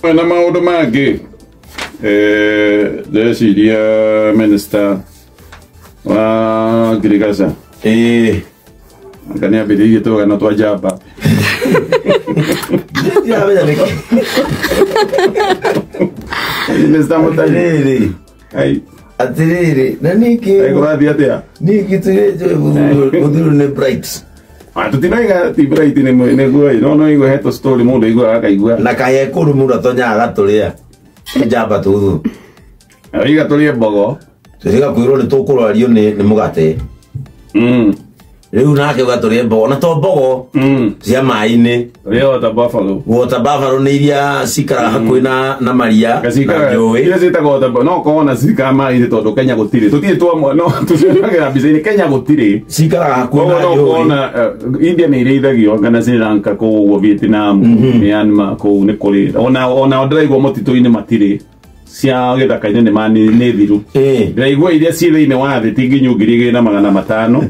Na maũndũ mangĩ ndĩreciria minister wa ngirigaca anga nĩambĩrĩirie tũgano twa njamba. Ndiramenya nĩkĩ. Minister Mũtai. Atĩrĩrĩ. Ai. Atĩrĩrĩ, na nĩkĩ Ai, kũrathiĩ atĩa? Nĩkĩ tũirĩtu mũthuru nĩ bright. Ah, tũtinaiga ti bright nĩ nĩguo no igue hetwo story mũndũ aiguaga akaigua. Na kahe kũndũ mũndũ atonyaga agatũrĩa njamba tũthu. Oiga tũrĩe mbogo. Tũtiga kwĩrwo nĩ tũkũrwario nĩ mũgate. Rĩu nake uga tũrĩe mbogo na to mbogo cia maĩ-inĩ. Tũrĩe water buffalo. Water buffalo nĩ iria cikaraga hakuhĩ na maria na njũĩ. Iria ciĩtagwo water buffalo no korwo na cikaraga maĩ-inĩ tondũ Kenya gũtirĩ. Tũtirĩ twa no tũcionagĩra mbica-inĩ Kenya gũtirĩ. Cikaraga hakuhĩ na Koguo no njũĩ. kuona India nĩ irĩithagio kana Sri Lanka kũu ũguo Vietnam, Myanmar kũu nĩ kũrĩ. Ona ndĩraigua mũtitũ-inĩ matirĩ. Cia gĩthaka-inĩ nĩ ma nĩ thiru. Ndĩraigua iria ciĩ thĩinĩ wa thĩ ti nginyu 2500.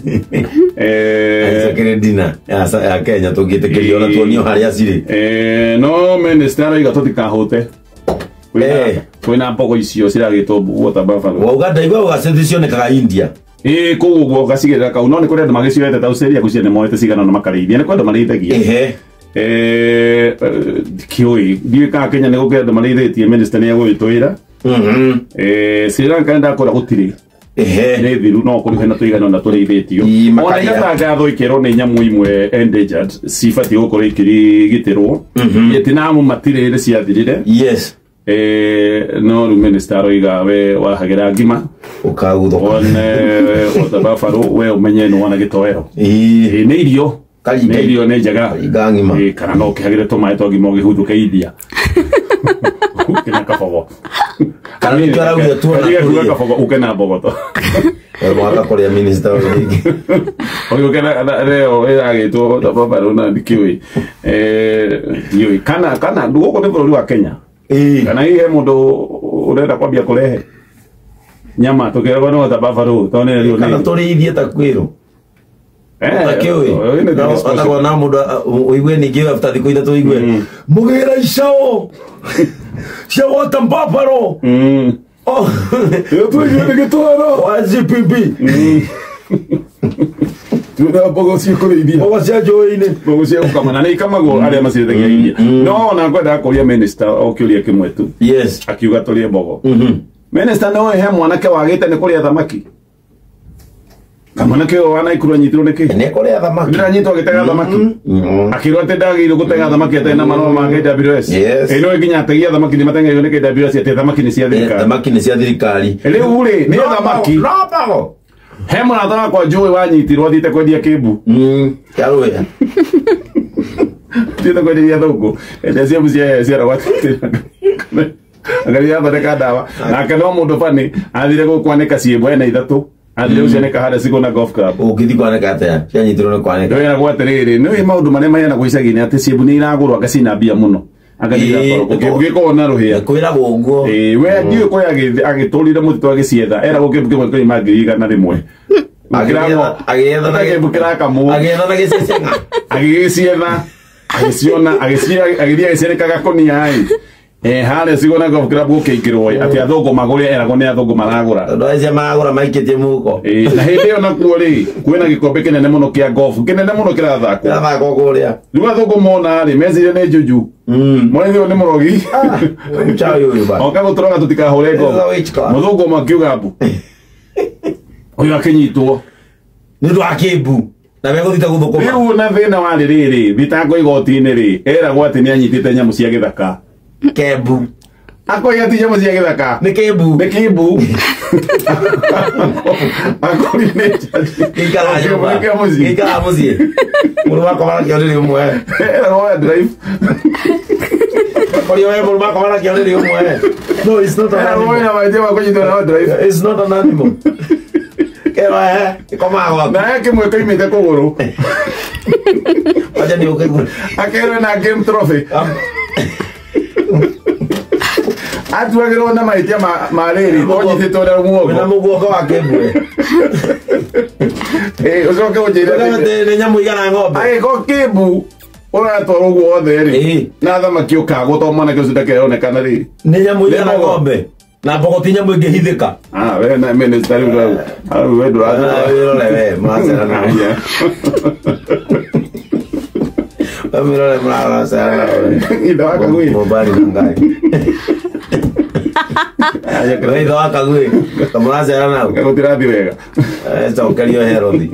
Icokere dina ya Kenya tũngĩtĩkĩrio ona tuonio harĩa cirĩ. No minister arauga tũtikahũte. Kwĩna mbogo icio ciragĩtwo water buffalo. Wauga ndaigua ũgacĩthi cionekaga India. Kũu ũguo gacigĩrĩra kau no nĩ kũrĩ andũ magĩcioete ta Australia gũcio nĩ moete cigana na makarĩithia. Nĩ kũrĩ andũ marĩithagia. Ndiũĩ ndiũĩ kana Kenya nĩ gũkĩrĩ andũ marĩithĩtie minister nĩ egũgĩtwĩra. Sri Lanka nĩ ndakora gũtirĩ. Nĩ thiru no kũrĩ hena tũigana na tũrĩithĩtio. Ona igatangathwo ikĩrwo nĩ nyamũ imwe endangered cibatiĩ gũkorwo ikĩrigitĩrwo. Vietnam matirĩ nĩ ciathirire. No rĩu minister aroiga we wahagĩra ngima ũkaguthũka. One water buffalo we ũmenye nĩ wona gĩtoero. Nĩ irio. Karinga. Nĩ irio nĩ njega. Karinga ngima. Kana no ũkĩhagĩre tũmaĩ twa ngima ũgĩhũthũke India. Ũkĩna kabogo. Kana nĩkĩo araugire tuona Karinga kuga tũrĩe. kabogo ũke na mbogoto. We mwaka kũrĩa minister ũyũ rĩngĩ. Ũgĩũke na leo ĩragĩtwo water buffalo na ndikĩũĩ. Ndiũĩ. Kana gũkũ nĩ bũrũri wa Kenya. Kana hihi he mũndũ ũrenda kwambia kũrehe nyama tũkĩragwo nĩ water buffalo tondũ nĩ rĩo Kana nĩ. tũrĩithie ta kwĩrũ. Ũtakĩũĩ? Nĩ No, disposal. atagwo na mũndũ, ũigue ningĩ after thikũ ithatũ ũigue, mũgĩra icao cia water buffalo. Oh. Ĩyo tũigue nĩ gĩtwaro. Wa GPB. Tuona mbogo ciĩkũrĩithia. Mbogo cia njũĩ-inĩ. Mbogo cia gũkama na nĩ ikamagwo arĩa macirĩithagia India. No ona ngwendaga kũria minister o kĩũria kĩmwe tu. Akiuga tũrĩe mbogo. Minister no he mwanake wagĩte nĩ kũrĩa thamaki. Kamwanake ũyũ wa Naikuru anyitirwo nĩ kĩ? Nĩ kũrĩa thamaki. Ndĩranyitwo agĩtega thamaki. Akĩrwo atĩ ndagĩrĩirwo gũtega thamaki atarĩ na marũa ma KWS. No nginya ategi a thamaki nĩ mateng'erirwo nĩ KWS atĩ thamaki nĩ cia thirikari. Thamaki nĩ cia thirikari. Rĩu rĩ, nĩ No, thamaki. no, mbogo. He mũrata wakwa njũĩ wanyitirwo athiĩte kwendia kĩmbu. Kĩarũĩa. Thiĩte kwenderia thũngũ. Endia ciabu cia rogati. Angalia athondeka ndawa. Nake no mũndũ bani athire gũkwanĩka ciĩmbo ena ithatũ. Athire gũcianĩka harĩa Sigona Golf Club. Ũngĩthiĩ kwanĩka atĩa? Cianyitirwo nĩ kwanĩka. Ndĩragwo atĩrĩrĩ, nĩũĩ maũndũ marĩa maheanagwo icagi-inĩ atĩ ciĩmbu nĩ iragũrwo anga cina mbia mũno. Anga nĩ irakorwo. Kĩmbu gĩkoragwo na rũhĩa. Kwĩragwo ũguo. We ndiũĩ kũrĩa agĩtũrire mũtitũ agĩcietha. Eragwo kĩmbu kĩmwe kĩoima ngiri igana rĩmwe. Agĩetha na Kĩmbu kĩrakamwo. Agĩetha na gĩceceng'a. Agĩgĩcietha, agĩciona, agĩthiĩ agĩcianĩka gakũnia-ĩ. Harĩa Sigona Golf Club gũkĩingĩrwo ĩ, atĩ athũngũ magũre, eragwo nĩ athũngũ maragũra. Tondũ acio maragũra maikĩtie mũhuko. Na hĩndĩ ĩyo nakuo rĩ, kwĩna gĩkombe kĩnene mũno kĩa golf, kĩnene mũno kĩrathakwo. Kĩrathakwo kũrĩa. Rĩu athũngũ mona rĩ, meciria nĩ juju. Mona nĩ mũrogi. Mchawi ũyũ bana. Oka gũtũroga tũtikahũre golf. This is a witchcraft. Mũthũngũ ũmwe akiuga mbu. Ũyũ akĩnyitwo. Nĩ ũndũ wa kĩmbu. Na megũthiĩ gũthũkũma. Rĩu na thĩna warĩ rĩrĩ, thitango igoti-inĩ rĩ, eragwo atĩ nĩ anyitĩte nyamũ cia gĩthaka. Kembu. Akoiga ti nyamũ cia gĩthaka. Nĩ kembu. Nĩ kembu. Akori nĩ jaji. Gĩikaraga nyũmba. Kembu nĩ kĩa mũciĩ. Gĩikaraga mũciĩ. Mũrũ wakwa warakĩo rĩrĩ ũmwe. Eragwo we drive. Akori we mũrũ wakwa warakĩo rĩrĩ ũmwe. No, it's not an Eragwo animal. wĩna mahĩtia ma kũnyitwo na drive. It's not an animal. Kerwo he, ĩkomaga gwaku. Na he kĩmwe koimĩte kũgũrũ. Acha nĩ ũke igũrũ. Akerwo na game trophy. Atuagĩrwo na mahĩtia ma rĩrĩ, tonyitĩtwo na muongo. Wĩna mũguongo wa kĩmbu. Ũcoke ũnjĩre Wĩna atĩ nĩ nyamũ igana ng'ombe. Agĩkorwo kĩmbu Ũratwarwo ũguo othe rĩ. Na thamaki ũkagwo to mwanake ũcio ndakeonekana rĩ. Nĩ nyamũ igana ng'ombe. Na mbogo ti nyamũ ĩngĩhithĩka. Ah, we na minister rĩu rĩu we ndũrathiĩ. Wĩrore we, mũracera na. Wĩrore mũracera na. Ithe wa Kagui. Mũmbari na Ngai. We ithe wa Kagui. Mũracera nau. Gũtirathiĩ wega. Cokerio Herothi.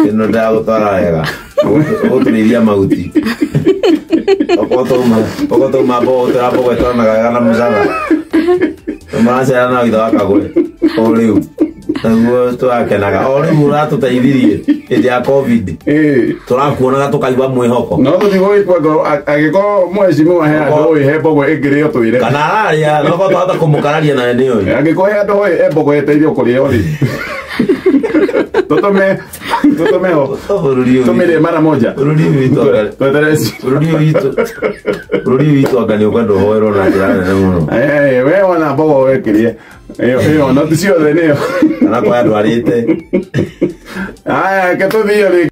Ĩno ndagũtwara wega. Ũgũtũrĩithia mahuti. Okorwo twauma mbogo tũra mbogo ĩtwaranaga wega na mũcana. Mũracera nau ithe wa Kagui. O rĩu. Naguo tũrakenaga. O rĩu ũratũteithirie hĩndĩ ya COVID. Tũrakuonaga tũkaigua mwĩhoko. No tũthiĩ gũgĩkua ngoro angĩkorwo mheshimiwa he handũ ũĩ he mbogo ĩngĩrĩo twĩre. Kana araria no korwo twahota kũmũkararia nawe nĩ ũĩ. Angĩkorwo he handũ ũĩ he mbogo ĩteithio kũrĩo rĩ. Tũtũme ho. Tũmĩrĩe mara moja. Bũrũri witũ bũrũri witũ anga nĩ ũkwenda ũhoerwo na njĩra nene mũno. We wona mbogo wekĩrie. Ĩyo no ti ciothe nĩyo. Kana kwa andũ arĩte. Aya, reke tũthiĩ rĩ.